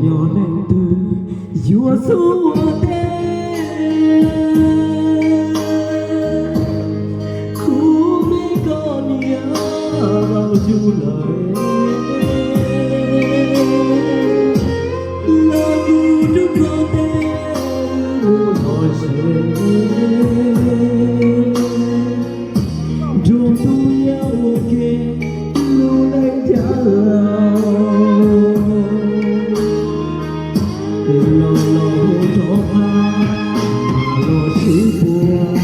Yog leej twg yuav xub ua teb, kuv me koj niam laus yug lawm, los kuv rub koj teb mus los ze, nrog tus yaj ua ke lub neej cav laus, los los hu rov qab los sib puag.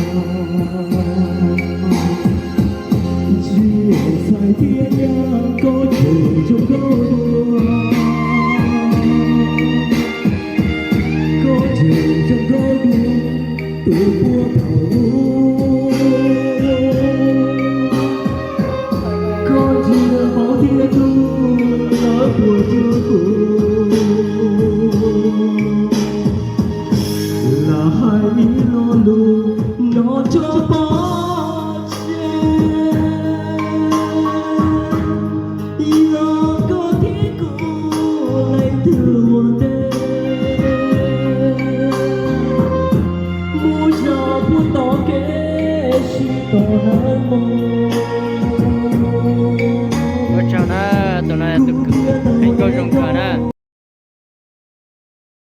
Ntsia ntxhais thiab nyab, koj tseem zoo nkauj dua, koj tseem zoo nkauj dua tus puag thaum ub. Koj ntsia hauv thiab tus lawv puas cuag kuv, lam hais ib lo lus no rau pom tseg, yog koj thiab kuv leej twg ua ntej, mus zov puag tom kev sib tos hawv mus. Ua tsaug na, tus no tus kheej nkauj zoo kawg na.